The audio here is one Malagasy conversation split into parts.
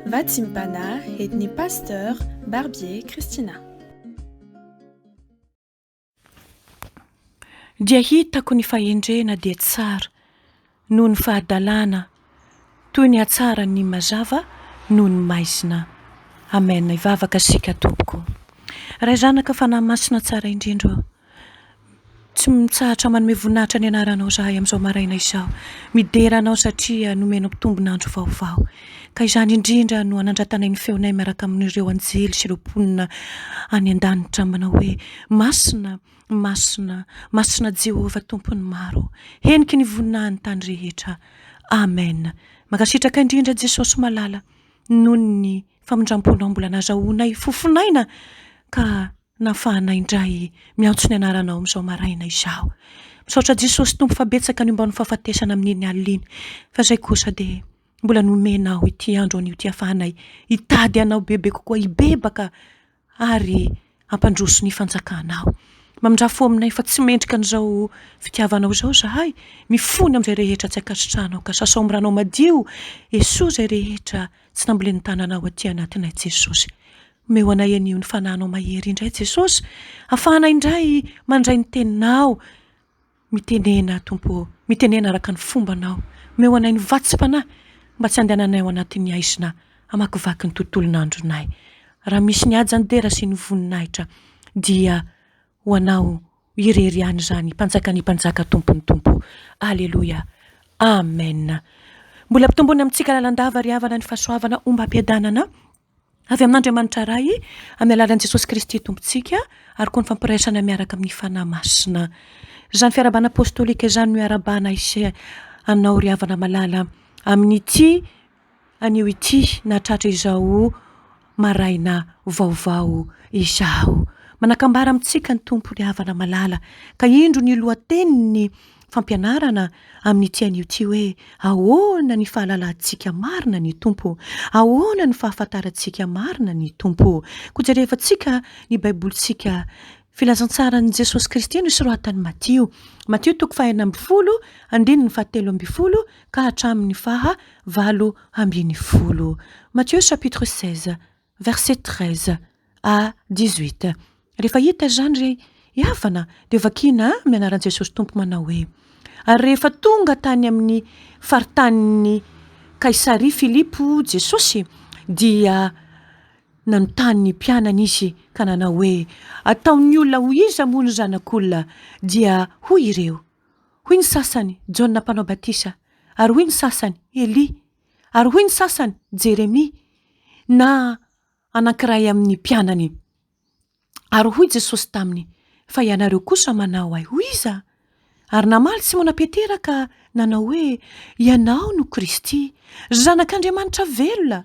Vatsim-panahy entin'ny Pasteur Barbier Christina. Dia hitako ny fahendrena dia tsara noho ny fahadalana, toy ny hatsaran'ny mazava noho ny maizina. Amen. Hivavaka isika tompoko. Ray Zanaka Fanahy Masina tsara indrindra ô. Tsy mitsahatra manome voninahitra ny anaranao izahay amin'izao maraina izao. Midera anao satria nomenao tombon'andro vaovao. Ka izany indrindra no anandratanay ny feonay miaraka amin'ireo anjely sy ireo mponina any an-danitra manao hoe, Masina, masina, masina Jehovah Tompon'ny maro. Heniky ny voninahin'ny tany rehetra. Amen. Mankasitraka indrindra Jesosy malala noho ny famindram-ponao mbola nazahoanay fofon'aina ka Nafahana indray miantso ny anaranao amin'izao maraina izao. Misaotra Jesosy Tompo fa betsaka ny omban'ny fahafatesana amin'iny alina iny fa izay kosa dia mbola nomenao ity andro anio ity afahanay hitady anao bebe kokoa, hibebaka ary hampandroso ny fanjakanao. Mamindrà fo aminay fa tsy mendrika an'izao fitiavanao izao izahay, mifona amin'izay rehetra tsy ankasitrahanao ka sasao amin'ny ranao madio, esoa izay rehetra tsy nambolen'ny tananao aty anatinay Jesosy. Omeo anay anio ny fanahinao mahery indray Jesosy, afahanay indray mandray ny teninao, mitenena Tompo ô, mitenena araka ny fombanao, omeo anay ny vatsim-panahy mba tsy handehananay ao anatin'ny haizina hamakivaky ny tontolon'andronay. Raha misy ny haja ny dera sy ny voninahitra dia ho anao irery ihany izany, Mpanjakan'ny mpanjaka Tompon'ny tompo. Aleloia. Amen. Mbola ampitomboina amintsika lalandava ry havana ny fahasoavana ombam-piadanana. Avy amin'Andriamanitra Ray, amin'ny alalan'i Jesosy Kristy Tompontsika, ary koa ny fampiraisana miaraka amin'ny Fanahy Masina. Izany fiarahabana apostolika izany no iarahabana sy anao ry havana malala amin'ity anio ity nahatratra izao maraina vaovao izao. Manakambara amintsika ny Tompo ry havana malala, ka indro ny lohatenin'ny fampianarana amin'ity anio ity hoe, Ahoana ny fahalalantsika marina ny Tompo? Ahoana ny fahafantarantsika marina ny Tompo? Koa jerevantsika ny Baibolintsika, Filazantsaran'i Jesosy Kristy nosoratan'i Matio, Matio toko faha 16, andininy faha 13 ka hatramin'ny faha 18. Matthieu chapitre 16, verset 13 à 18. Rehefa hita izany ry havana dia vakiana amin'ny anaran'i Jesosy Tompo manao hoe, Ary rehefa tonga tany amin'ny faritanin'i Kaisaria Filipo Jesosy dia nanontany ny mpianany izy ka nanao hoe, Ataon'ny olona ho iza moa ny Zanak'olona? Dia hoy ireo, Hoy ny sasany, Jaona Mpanao Batisa, ary hoy ny sasany, Elia, Ary hoy ny sasany, Jeremia, na anankiray amin'ny mpianany. Ary hoy Jesosy taminy, Fa ianareo kosa manao ahy ho iza? Ary namaly Simona Petera ka nanao hoe, Ianao no Kristy, Zanak'Andriamanitra velona.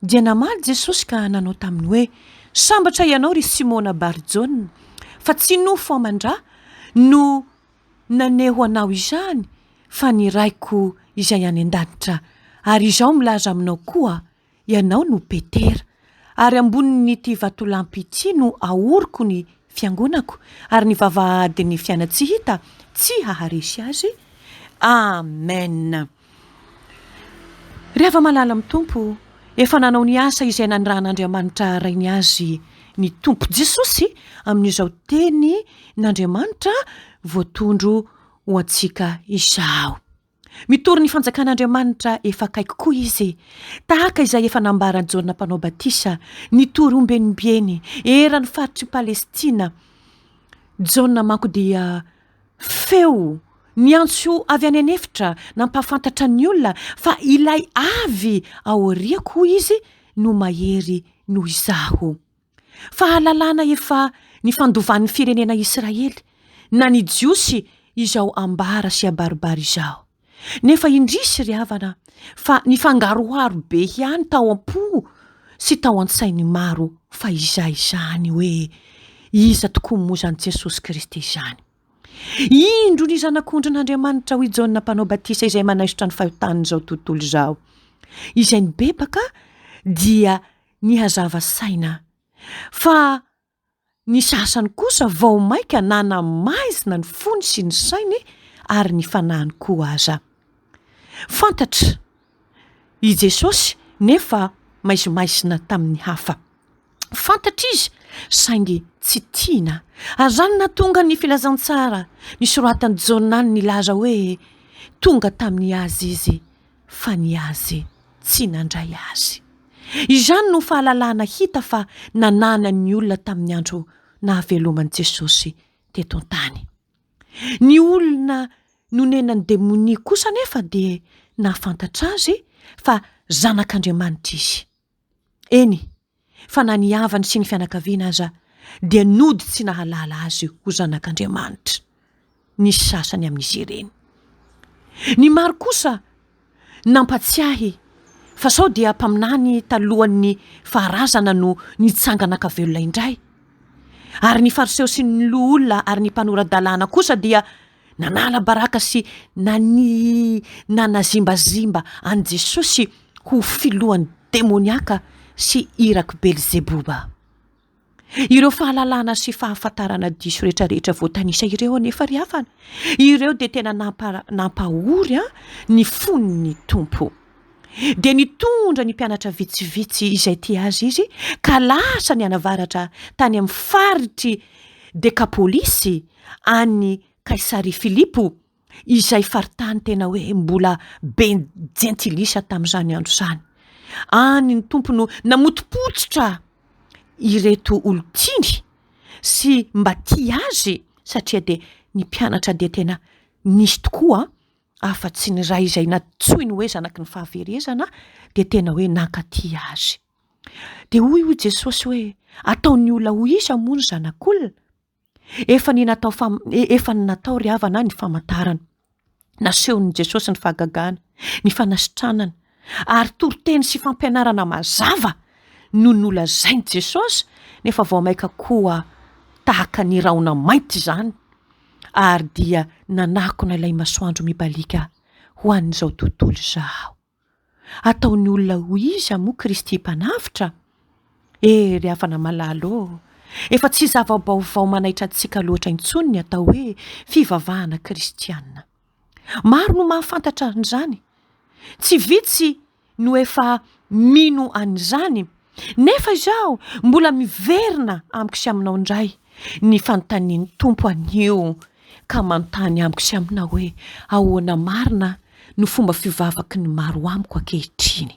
Dia namaly Jesosy ka nanao taminy hoe, Sambatra ianao, ry Simona Bar-Jaona, fa tsy nofo aman-dra no naneho anao izany fa ny Raiko izay any an-danitra, ary Izaho milaza aminao koa, ianao no Petera, ary ambonin'ity vatolampy ity no ahoriko ny fiangonako, ary ny vavahadin'ny fiainan-tsy hita tsy haharesy azy. Amen. Ry hava-malala amin'ny Tompo, efa nanao ny asa izay nanirahan'Andriamanitra Rainy azy ny Tompo Jesosy amin'izao teny n'Andriamanitra voatondro ho antsika izao. Mitory ny fanjakan'Andriamanitra efa akaiky koa izy, tahaka izay efa nambaran'i Jaona Mpanao Batisa, nitory ombieniombieny eran'ny faritr'i Palestina. Jaona manko dia feo niantso avy any an'efitra nampahafantatra ny olona fa ilay avy aoriako, hoy izy, no mahery noho izaho. Fahalalana efa nifandovan'ny firenena Israely na ny Jiosy izao ambara sy abaribary izao. Nefa indrisy ry havana fa nifangaroharo be ihany tao am-po sy tao an-tsain'ny maro fahizay izany hoe iza tokoa moa izany Jesosy Kristy izany. Indro ny Zanak'ondrin'Andriamanitra, hoy Jaona Mpanao Batisa, izay manaisotra ny fahotan'izao tontolo izao. Izay nibebaka dia nihazava saina, fa ny sasany kosa vao mainka nanamaizina ny fony sy ny sainy ary ny fanahiny koa aza. Fantatra i Jesosy nefa. maizimaizina tamin'ny hafa. Fantatra izy saingy tsy tiana. Ary izany no nahatonga ny filazantsara nosoratan'i Jaona nilaza hoe tonga tamin'ny azy izy fa ny azy tsy nandray azy. Izany no fahalalana hita fa nananan'ny olona tamin'ny andro nahaveloman'i Jesosy teto an-tany. Ny olona nonenan'ny demonia kosa anefa dia nahafantatra azy fa Zanak'Andriamanitra izy. Eny, fa na ny havany sy ny fianakaviana aza dia nody tsy nahalala azy ho Zanak'Andriamanitra ny sasany amin'izy ireny. Ny maro kosa nampatsiahy fa sao dia mpaminany talohan'ny faharazana no nitsangana ka velona indray. Ary ny Fariseo sy ny loholona ary ny mpanora-dalàna kosa dia nanala baraka sy nani nanazimbazimba an'i Jesosy ho filohan'ny demoniaka sy irak'i Belzeboba. Ireo fahalalana sy fahafantarana diso rehetrarehetra voatanisa ireo anefa ry havana, ireo dia tena nampa nampahory ny fon'ny Tompo. Dia nitondra ny mpianatra vitsivitsy izay tia azy izy ka lasa nianavaratra tany amin'ny faritr'i Dekapolisy any Kaisaria Filipo izay faritany tena hoe mbola be jentilisa tamin'izany andro izany. Any ny Tompo no namotopototra ireto olon-tiany sy mba tia azy satria dia ny mpianatra dia tena nisy tokoa afa-tsy ny ray izay nantsoiny hoe zanaky ny fahaverezana dia tena hoe nankatia azy. Dia hoy hoy Jesosy hoe ataon'ny olona ho iza moa ny zanak'olona? Efa ny natao fam- efa ny natao ry havana ny famantarana. Nasehon'i Jesosy ny fahagagana, ny fanasitranana, ary toriteny sy fampianarana mazava no nolazain'i Jesosy nefa vao mainka koa tahaka ny rahona mainty izany ary dia nanakona ilay masoandro mibaliaka ho an'izao tontolo izao. Ataon'ny olona ho iza moa Kristy Mpanavotra? E ry havana malala ô! Efa tsy zava-baovao manaitra antsika loatra intsony ny atao hoe fivavahana kristiana. Maro no mahafantatra an'izany. Tsy vitsy no efa mino an'izany. Nefa izao mbola miverina amiko sy aminao indray ny fanontanian'ny Tompo anio ka manontany amiko sy aminao hoe ahoana marina no fomba fivavaky ny maro amiko ankehitriny.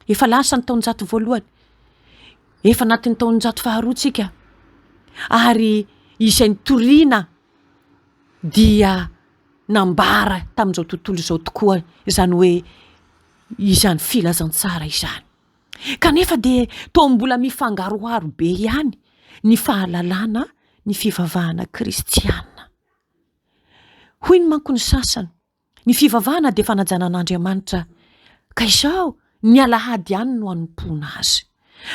Efa lasa ny taonjato voalohany, efa anatin'ny taonjato faharoa tsika ary izay nitoriana dia nambara tamin'izao tontolo izao tokoa izany hoe izany filazantsara izany. Kanefa dia toa mbola mifangaroharo be ihany ny fahalalana ny fivavahana kristiana. Hoy ny manko ny sasany, ny fivavahana dia fanajana an'Andriamanitra, ka izao ny alahady ihany no anompoana azy.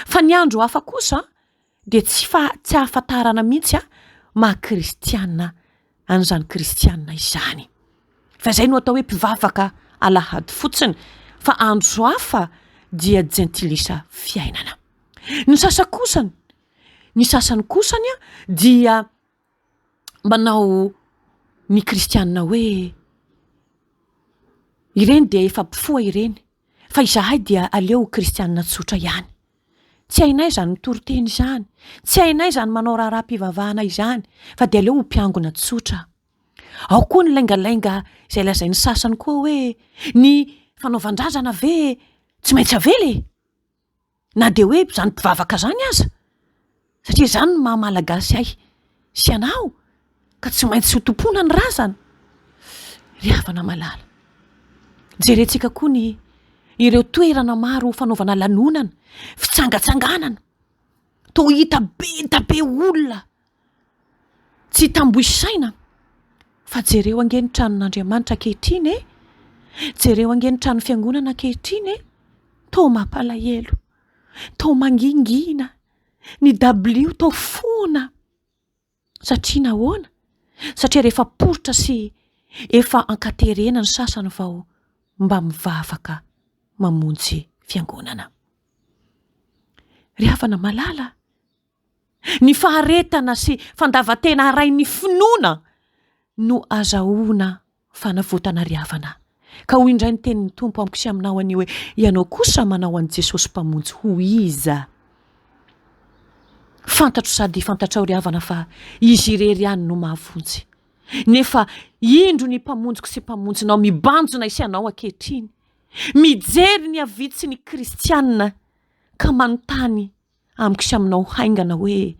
Fa ny andro hafa kosa dia tsy fa tsy ahafantarana mihitsy a maha kristiana an'izany kristiana izany. Fa izay no atao hoe mpivavaka alahady fotsiny fa andro hafa dia jentilisa fiainana. Ny sasakosany, ny sasany kosany a dia manao ny kristiana hoe ireny dia efa mpifoha ireny fa izahay dia aleo ho kristiana tsotra ihany. Tsy hainay izany mitory teny izany, tsy hainay izany manao raharaham-pivavahana izany fa dia aleo ho mpiangona tsotra. Ao koa ny laingalainga izay lazain'ny sasany koa hoe ny fanaovan-drazana ve tsy maintsy avela e? Na dia hoe izany mpivavaka izany aza, satria izany no maha malagasy ahy sy anao ka tsy maintsy ho tompoina ny razana. Ry havana malala, jerentsika koa ny ireo toerana maro fanaovana lanonana, fitsangatsanganana, toa hita be da be olona Tsy tambo isaina fa jereo ange ny tranon'Andriamanitra ankehitriny e! Jereo ange ny trano fiangonana ankehitriny e! Toa mampalahelo, toa mangingina, ny dabilio toa foana. Satria nahoana? Satria rehefa poritra sy efa ankaterena ny sasany vao mba mivavaka mamonjy fiangonana. Ry havana malala, Ny faharetana sy fandavan-tena arahin'ny finoana no azahoana fanavotana ry havana. Ka hoy indray ny tenin'ny Tompo amiko sy aminao anio hoe, Ianao kosa manao an'i Jesosy Mpamonjy ho iza? Fantatro sady fantatrao ry havana fa Izy irery ihany no mahavonjy. Nefa indro ny Mpamonjiko sy Mpamonjinao mibanjina isy anao ankehitriny. Mijery ny havitsy ny kristiana ka manontany amiko sy aminao haingana hoe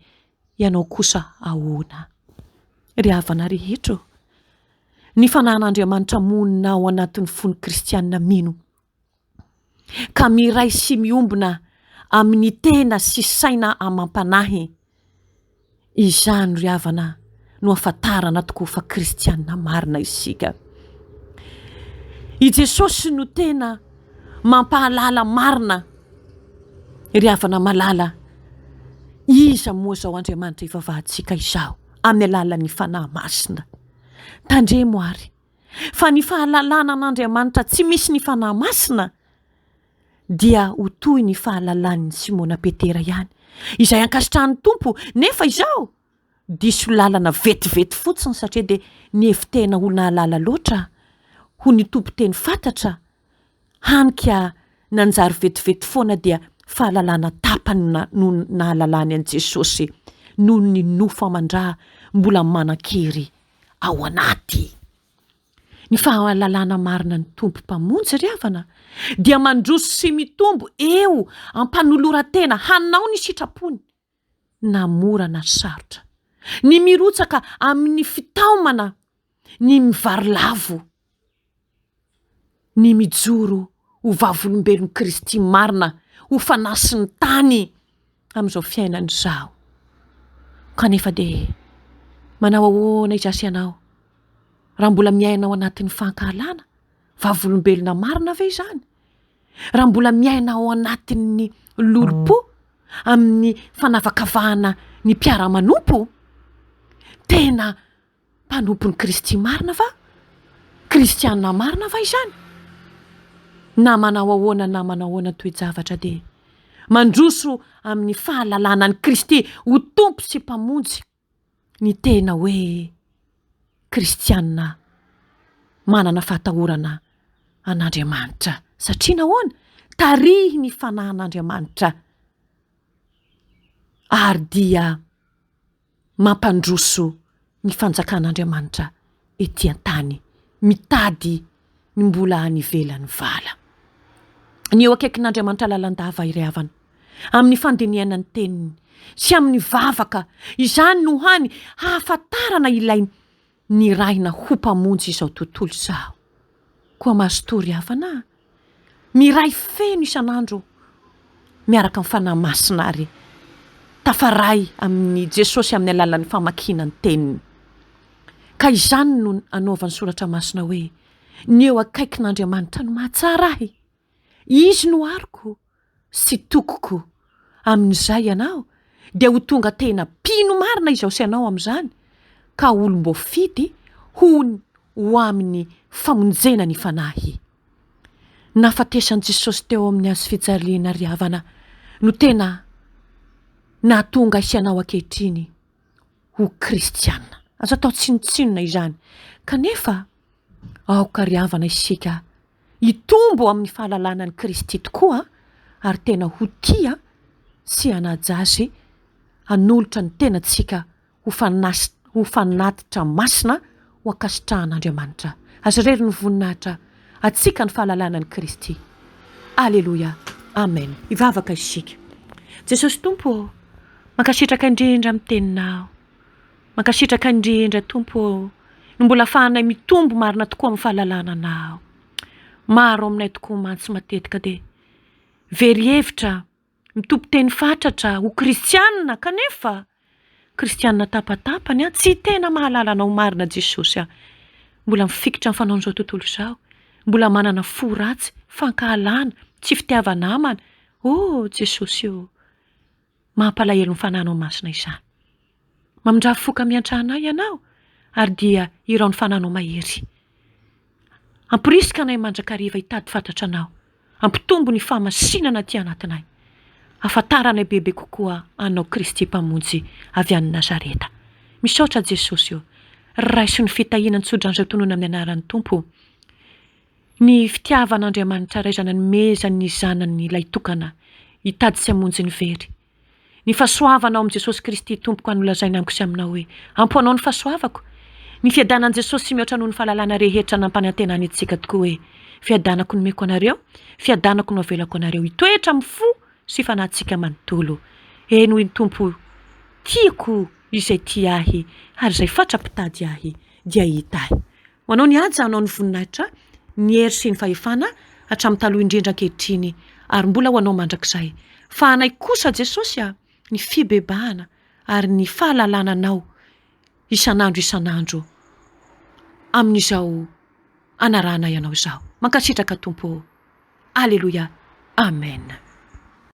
ianao kosa ahoana? Ry havana rehetra ô, ny fanahin'Andriamanitra monina ao anatin'ny fon'ny kristiana mino ka miray sy miombona amin'ny tena sy saina amam-panahy Izany ry havana no ahafantarana tokoa fa kristiana marina isika. I Jesosy no tena mampahalala marina ry havana malala iza moa izao Andriamanitra ivavahantsika izao amin'ny alalan'ny Fanahy Masina. Tandremo ary fa ny fahalalana an'Andriamanitra tsy misy ny Fanahy Masina dia ho toy ny fahalalan'i Simona Petera ihany, izay ankasitrahan'ny Tompo, nefa izao diso lalana vetivety fotsiny satria dia nihevi-tena ho nahalala loatra, ho nitompo teny fantatra, hany ka nanjary vetivety foana dia fahalalana tapany no nahalalany an'i Jesosy noho ny nofo aman-drà mbola manan-kery ao anaty. Ny fahalalana marina ny Tompo Mpamonjy ry havana dia mandroso sy mitombo eo am-panoloran-tena hanao ny sitrapony na mora na sarotra. Ny mirotsaka amin'ny fitaomana ny mivarilavo, ny mijoro ho vavolombelon'i Kristy marina ho fanasin'ny tany amin'izao fiainana izao. Kanefa dia manao ahoana izaho sy ianao? Raha mbola miaina ao anatin'ny fankahalana, vavolombelona marina ve izany? Raha mbola miaina ao anatin'ny lolompo amin'ny fanavakavahana ny mpiara-manompo, tena mpanompon'i Kristy marina va? Kristiana marina va izany? Na manao ahoana na manao ahoana toe-javatra dia mandroso amin'ny fahalalana an'i Kristy ho Tompo sy Mpamonjy ny tena hoe kristiana manana fahatahorana an'Andriamanitra. Satria nahoana? Tarihy ny fanahin'Andriamanitra ary dia mampandroso ny fanjakan'Andriamanitra ety an-tany, mitady ny mbola any ivelan'ny vala. Ny eo akaikin'Andriamanitra lalandava iray havana, amin'ny fandinihana ny teniny sy amin'ny vavaka, izany no hany hahafantarana ilay nirahina ho Mpamonjy izao tontolo izao. Koa mazotoa ry havana a! Miray feno isan'andro miaraka amin'ny Fanahy Masina ary tafaray amin'i Jesosy amin'ny alalan'ny famakiana ny teniny. Ka izany no anaovan'ny Soratra Masina hoe, Ny eo akaikin'Andriamanitra no mahatsara ahy. Izy no aroko sy tokiko. Amin'izay ianao dia ho tonga tena mpino marina izao sy ianao amin'izany, ka olom-boafidy ho ho amin'ny famonjena ny fanahy. Nahafatesan'i Jesosy teo amin'ny hazo fijaliana ry havana no tena nahatonga ahy sy ianao ankehitriny ho kristiana. Azo atao tsinontsinona izany, kanefa aoka ry havana isika hitombo amin'ny fahalalana an'i Kristy tokoa ary tena ho tia sy hanaja Azy, hanolotra ny tenantsika ho fanas- ho fanatitra masina ho ankasitrahan'Andriamanitra. Azy irery ny voninahitra, antsika ny fahalalana an'i Kristy. Aleloia. Amen. Hivavaka isika. Jesosy Tompo ô, mankasitraka indrindra amin'ny teninao. Mankasitraka indrindra Tompo ô, no mbola afahanay mitombo marina tokoa amin'ny fahalalana Anao. Maro aminay tokoa mantsy matetika dia very hevitra, mitompo teny fatratra ho kristianina kanefa kristianina tapatapany an, tsy tena mahalala Anao marina Jesosy a. Mbola mifikitra amin'ny fanaon'izao tontolo izao, mbola manana fo ratsy, fankahalana, tsy fitiava-namana. Oh Jesosy ô! Mampalahelo ny Fanahinao Masina izany. Mamindrà fo ka miantrà anay Ianao, ary dia hirao ny Fanahinao mahery. Hamporisika anay mandrakariva hitady fatratra Anao. Hampitombo ny fahamasinana aty anatinay. Hahafantaranay bebe kokoa Anao Kristy Mpamonjy avy any Nazareta. Misaotra Jesosy ô. Raiso ny fitahiana ny tsodrano izay tononina amin'ny anaran'ny Tompo. Ny fitiavan'Andriamanitra Ray izay nanomezany ny Zanany Lahitokana hitady sy hamonjy ny very. Ny fahasoavana ao amin'i Jesosy Kristy Tompoko any nolazaina amiko sy aminao hoe, Ampy ho anao ny fahasoavako. Ny fiadanan'i Jesosy mihoatra noho ny fahalalana rehetra nampanantenany antsika tokoa hoe, Fiadanako nomeko anareo, fiadanako no avelako anareo hitoetra amin'ny fo sy fanahintsika manontolo. Eny hoy ny Tompo, tiako izay tia ahy ary izay fatra-pitady ahy dia hahita ahy. Ho anao ny haja, hanao ny voninahitra, ny hery sy ny fahefana hatramin'ny taloha indrindra ankehitriny ary mbola ho anao mandrakizay. Fa anay kosa Jesosy a, ny fibebahana ary ny fahalalana anao isan'andro isan'andro amin'izao anarahanay anao izao. Mankasitraka Tompo ô. Aleloia. Amen.